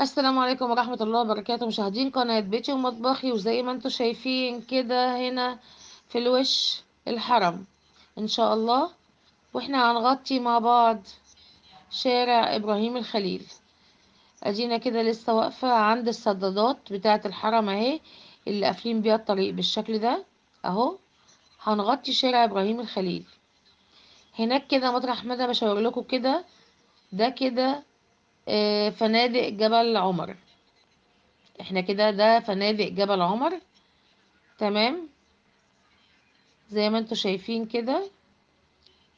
السلام عليكم ورحمة الله وبركاته، مشاهدين قناة بيتي ومطبخي. وزي ما انتم شايفين كده هنا في الوش الحرم ان شاء الله، واحنا هنغطي مع بعض شارع ابراهيم الخليل. ادينا كده لسه واقفة عند السدادات بتاعة الحرم اهي، اللي قافلين بيها الطريق بالشكل ده اهو. هنغطي شارع ابراهيم الخليل هناك كده مطرح ما انا بشاور لكم كده، ده كده فنادق جبل عمر. احنا كده ده فنادق جبل عمر، تمام، زي ما انتوا شايفين كده،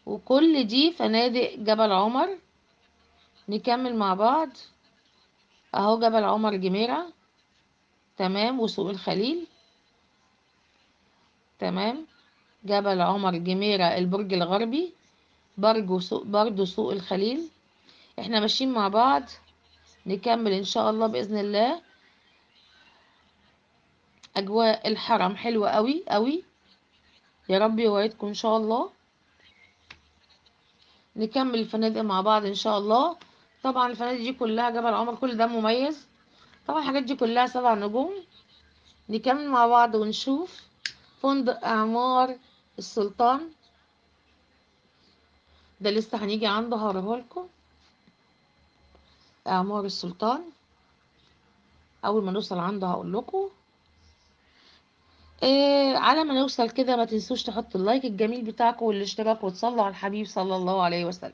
وكل دي فنادق جبل عمر. نكمل مع بعض اهو، جبل عمر جميرة، تمام، وسوق الخليل، تمام، جبل عمر جميرة البرج الغربي، برضو سوق الخليل. احنا ماشيين مع بعض نكمل ان شاء الله باذن الله. اجواء الحرم حلوة قوي قوي، يا رب يوعدكم ان شاء الله. نكمل الفنادق مع بعض ان شاء الله. طبعا الفنادق دي كلها جبل عمر، كل ده مميز، طبعا الحاجات دي كلها 7 نجوم. نكمل مع بعض ونشوف فندق اعمار السلطان، ده لسه هنيجي عنده هوريهولكم. اعمار السلطان اول ما نوصل عنده هقول لكم. على ما نوصل كده ما تنسوش تحطوا اللايك الجميل بتاعكم والاشتراك، وتصلوا على الحبيب صلى الله عليه وسلم.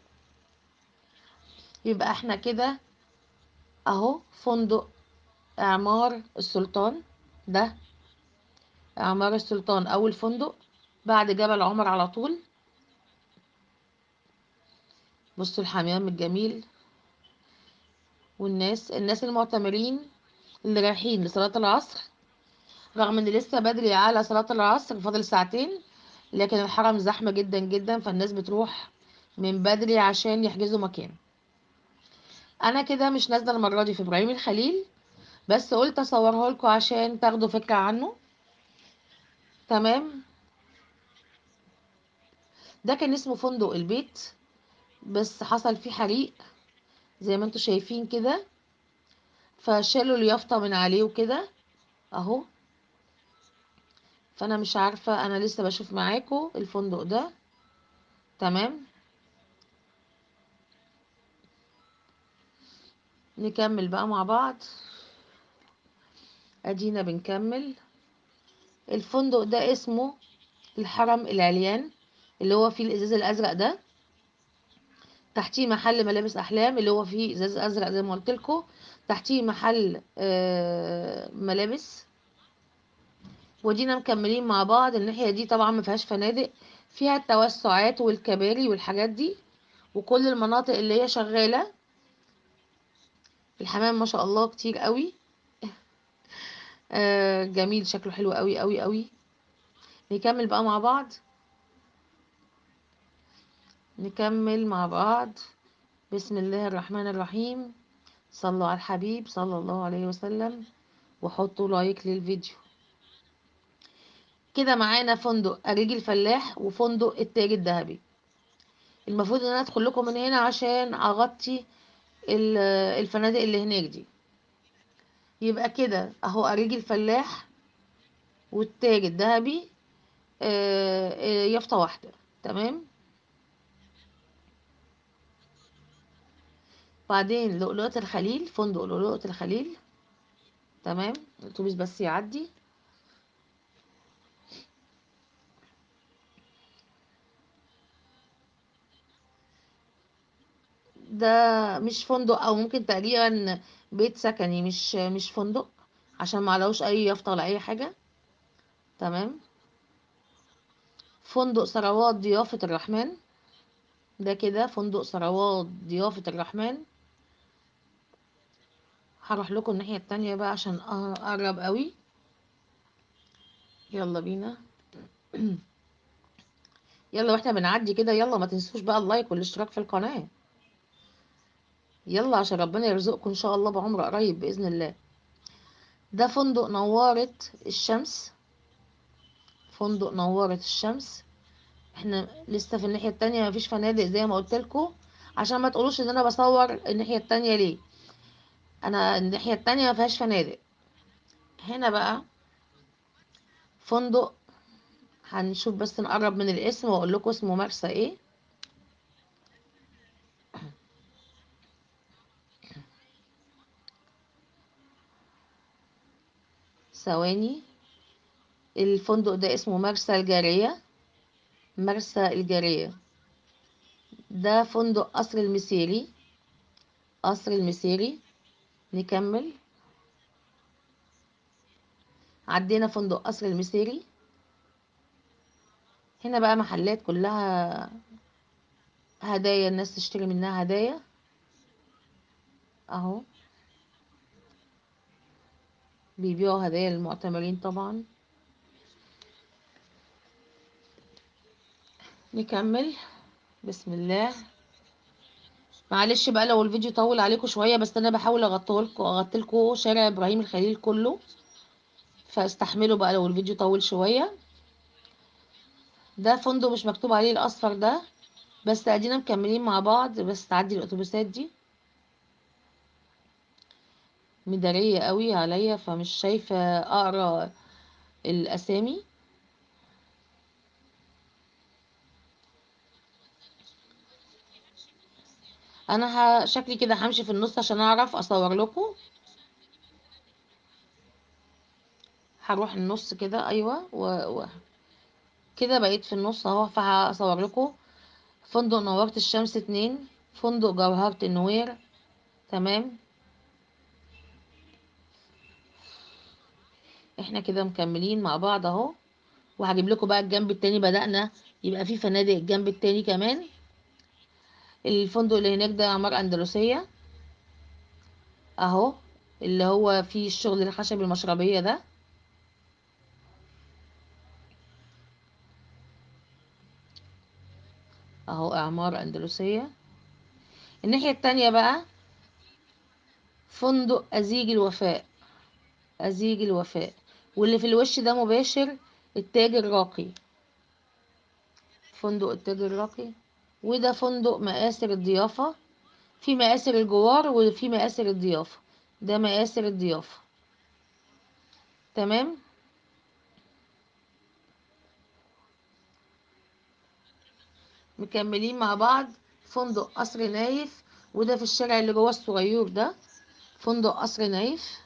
يبقى احنا كده اهو فندق اعمار السلطان، ده اعمار السلطان اول فندق بعد جبل عمر على طول. بصوا الحمام الجميل، والناس المعتمرين اللي رايحين لصلاة العصر، رغم ان لسه بدري على صلاة العصر فاضل ساعتين، لكن الحرم زحمة جدا جدا، فالناس بتروح من بدري عشان يحجزوا مكان. انا كده مش نازلة المرة دي في ابراهيم الخليل، بس قلت اصورها لكم عشان تاخدوا فكرة عنه، تمام. ده كان اسمه فندق البيت، بس حصل فيه حريق زي ما انتوا شايفين كده، فشالوا اليافطة من عليه وكده اهو. فانا مش عارفة، انا لسه بشوف معاكم الفندق ده، تمام. نكمل بقى مع بعض، ادينا بنكمل. الفندق ده اسمه الحرم العليان، اللي هو فيه الازاز الازرق ده، تحتيه محل ملابس احلام اللي هو فيه ازاز ازرق زي ما قلت لكم، تحتيه محل ملابس. ودينا مكملين مع بعض. الناحية دي طبعا ما فيهاش فنادق، فيها التوسعات والكباري والحاجات دي، وكل المناطق اللي هي شغالة. الحمام ما شاء الله كتير قوي، جميل، شكله حلو قوي قوي قوي. نكمل بقى مع بعض، نكمل مع بعض. بسم الله الرحمن الرحيم، صلوا على الحبيب صلى الله عليه وسلم، وحطوا لايك للفيديو. كده معانا فندق أريج الفلاح وفندق التاج الذهبي. المفروض ان انا ادخل لكم من هنا عشان اغطي الفنادق اللي هناك دي. يبقى كده اهو أريج الفلاح والتاج الذهبي، يافطة واحدة، تمام. بعدين لؤلؤة الخليل، فندق لؤلؤة الخليل، تمام. الاتوبيس بس يعدي. ده مش فندق، او ممكن تقريبا بيت سكني، مش فندق، عشان ما علوش اي يافطة ولا اي حاجة، تمام. فندق ثروات ضيافة الرحمن، ده كده فندق ثروات ضيافة الرحمن. هروح لكم الناحية التانية بقى عشان اقرب قوي. يلا بينا. يلا واحنا بنعدي كده، يلا ما تنسوش بقى اللايك والاشتراك في القناة، يلا عشان ربنا يرزقكم ان شاء الله بعمر قريب باذن الله. ده فندق نوارة الشمس، فندق نوارة الشمس. احنا لسه في الناحية التانية مفيش فنادق زي ما قلت لكم، عشان ما تقولوش ان انا بصور الناحية التانية ليه. انا الناحية التانية ما فيهاش فنادق. هنا بقى فندق، هنشوف بس نقرب من الاسم واقول لكم اسمه مرسى ايه. ثواني. الفندق ده اسمه مرسى الجارية، مرسى الجارية. ده فندق قصر المسيري، قصر المسيري. نكمل، عدينا فندق قصر المسيري. هنا بقى محلات كلها هدايا، الناس تشتري منها هدايا اهو، بيبيعوا هدايا للمعتمرين طبعا. نكمل بسم الله. معلش بقى لو الفيديو طول عليكم شوية، بس انا بحاول اغطي لكم شارع ابراهيم الخليل كله، فاستحملوا بقى لو الفيديو طول شوية. ده فندق مش مكتوب عليه الاصفر ده، بس ادينا مكملين مع بعض. بس تعدي الاتوبيسات دي مدارية قوي عليا، فمش شايفة اقرا الاسامي. انا شكلي كده همشي في النص عشان اعرف اصور لكم. هروح النص كده، ايوه، كده بقيت في النص اهو، فهصور لكم فندق نورت الشمس 2، فندق جوهرة النوير. تمام، احنا كده مكملين مع بعض اهو. وهجيب لكم بقى الجنب التاني، بدأنا يبقى في فنادق الجنب التاني كمان. الفندق اللي هناك ده اعمار اندلسية اهو، اللي هو فيه الشغل الخشب المشربية ده. اهو اعمار اندلسية. الناحية التانية بقى فندق ازيج الوفاء، ازيج الوفاء. واللي في الوش ده مباشر التاج الراقي، فندق التاج الراقي. وده فندق مآثر الضيافة، في مآثر الجوار وفي مآثر الضيافة، ده مآثر الضيافة. تمام، مكملين مع بعض. فندق قصر نايف، وده في الشارع اللي جوه الصغير ده، فندق قصر نايف.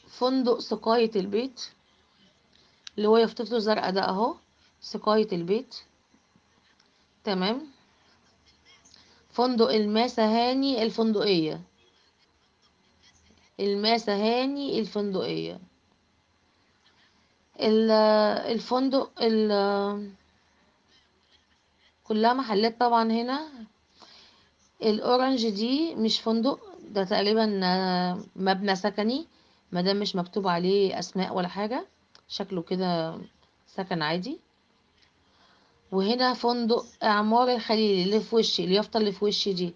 فندق سقاية البيت اللي هو يافطته زرقاء ده اهو، سقاية البيت. تمام. فندق الماسهاني الفندقية، الماسهاني الفندقية. الفندق كلها محلات طبعا. هنا الاورنج دي مش فندق، ده تقريبا مبنى سكني، مادام مش مكتوب عليه اسماء ولا حاجة، شكله كده سكن عادي. وهنا فندق اعمار الخليل اللي في وشي، اليافطة اللي في وشي دي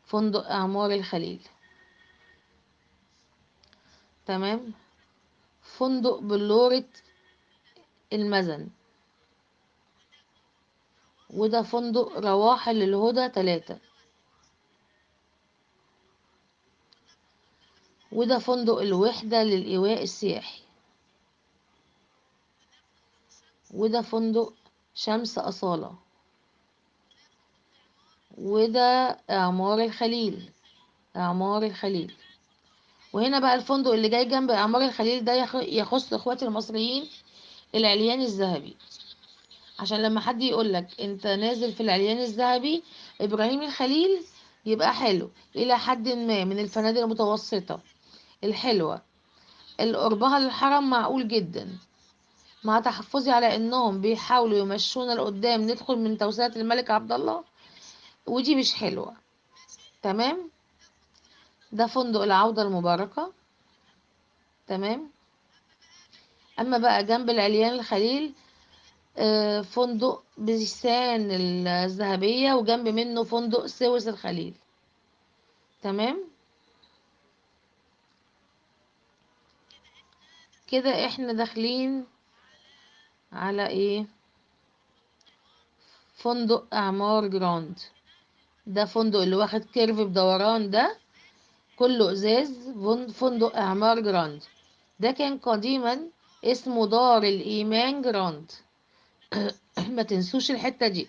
فندق اعمار الخليل. تمام. فندق بلورة المزن، وده فندق رواحل الهدى 3، وده فندق الوحدة للإيواء السياحي، وده فندق شمس أصالة، وده إعمار الخليل، إعمار الخليل. وهنا بقى الفندق اللي جاي جنب إعمار الخليل ده يخص إخواتي المصريين، العليان الذهبي. عشان لما حد يقولك انت نازل في العليان الذهبي إبراهيم الخليل يبقى حلو إلى حد ما، من الفنادق المتوسطة الحلوة. القربها للحرم معقول جدا، مع تحفظي على انهم بيحاولوا يمشونا لقدام ندخل من توسعة الملك عبد الله، ودي مش حلوة. تمام. ده فندق العودة المباركة. تمام. اما بقى جنب العليان الخليل فندق بيسان الذهبية، وجنب منه فندق سويس الخليل. تمام. كده احنا داخلين على ايه؟ فندق اعمار جراند. ده فندق اللي واخد curve بدوران، ده كله ازاز، فندق اعمار جراند. ده كان قديما اسمه دار الايمان جراند. ما تنسوش الحتة دي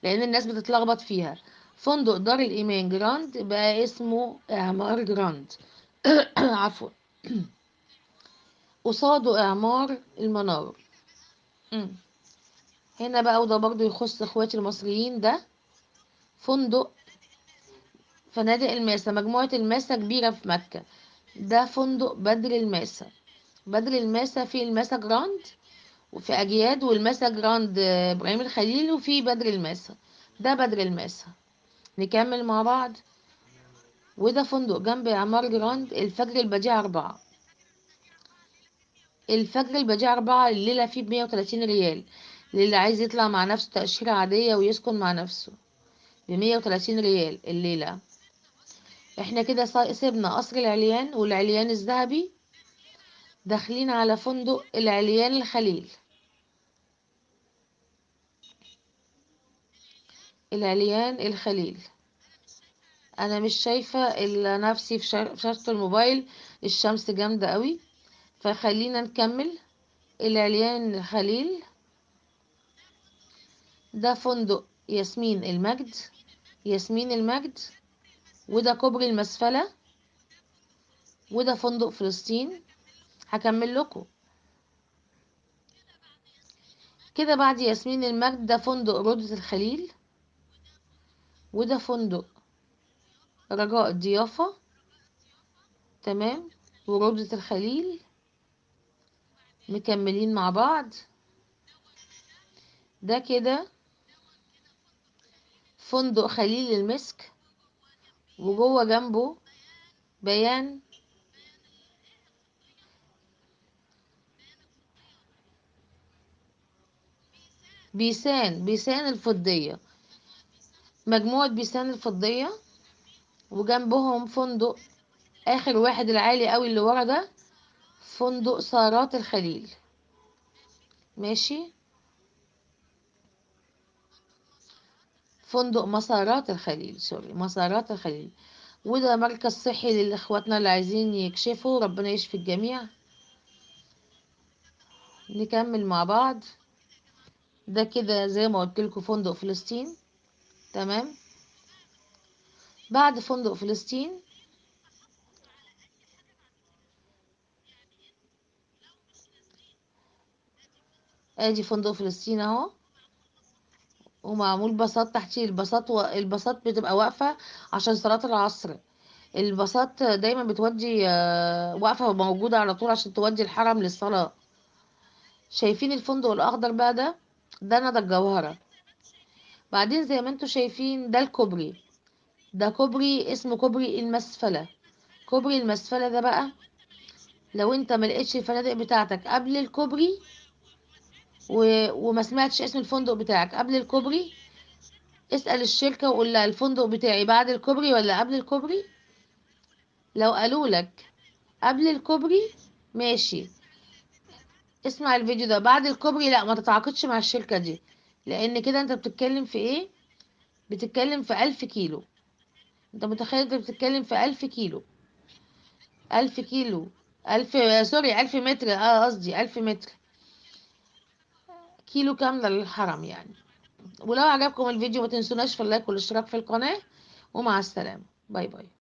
لان الناس بتتلخبط فيها. فندق دار الايمان جراند بقى اسمه اعمار جراند. عفوا. قصاده اعمار المنار. هنا بقى، وده برضو يخص اخواتي المصريين، ده فندق فنادق الماسة، مجموعة الماسة كبيرة في مكة. ده فندق بدر الماسة. بدر الماسة في الماسة جراند وفي أجياد، والماسة جراند إبراهيم الخليل، وفي بدر الماسة. ده بدر الماسة. نكمل مع بعض. وده فندق جنب إعمار جراند، الفجر البديع 4. الفجر البديع 4 الليلة فيه ب130 ريال، للي عايز يطلع مع نفسه تأشيرة عادية ويسكن مع نفسه ب130 ريال الليلة. احنا كده سيبنا قصر العليان والعليان الذهبي، داخلين على فندق العليان الخليل. العليان الخليل. انا مش شايفة الا نفسي في شاشة الموبايل، الشمس جامدة قوي، فخلينا نكمل. العليان الخليل ده فندق ياسمين المجد. ياسمين المجد. وده كوبري المسفلة. وده فندق فلسطين. هكمل لكم كده بعد ياسمين المجد. ده فندق روضة الخليل. وده فندق رجاء الضيافة. تمام. وروضة الخليل. مكملين مع بعض. ده كده فندق خليل المسك، وجوه جنبه بيان. بيسان، بيسان الفضية، مجموعة بيسان الفضية. وجنبهم فندق آخر واحد العالي قوي اللي ورا ده، فندق سارات الخليل. ماشي. فندق مسارات الخليل، سوري، مسارات الخليل. وده مركز صحي للاخواتنا اللي عايزين يكشفوا، ربنا يشفي الجميع. نكمل مع بعض. ده كده زي ما قلت لكم فندق فلسطين. تمام. بعد فندق فلسطين ادي فندق فلسطين اهو، ومعمول باصات تحتيه. الباصات الباصات بتبقى واقفة عشان صلاة العصر. الباصات دايما بتودي، واقفة موجودة على طول عشان تودي الحرم للصلاة. شايفين الفندق الأخضر بقى ده؟ ده ندى الجوهرة. بعدين زي ما انتوا شايفين ده الكوبري، ده كوبري اسمه كوبري المسفلة. كوبري المسفلة ده بقى لو انت ما لقيتش الفنادق بتاعتك قبل الكوبري وما سمعتش اسم الفندق بتاعك قبل الكوبري، اسأل الشركة وقول لها الفندق بتاعي بعد الكوبري ولا قبل الكوبري. لو قالوا لك قبل الكوبري ماشي، اسمع الفيديو ده. بعد الكوبري لا، ما تتعاقدش مع الشركة دي، لان كده انت بتتكلم في ايه؟ بتتكلم في 1000 كيلو. انت متخيل انت بتتكلم في 1000 كيلو؟ 1000 كيلو، 1000، sorry، 1000 متر، قصدي 1000 متر، كيلو كاملة للحرم يعني. ولو عجبكم الفيديو ما تنسوناش في ال like والاشتراك في القناة، ومع السلامة، bye bye.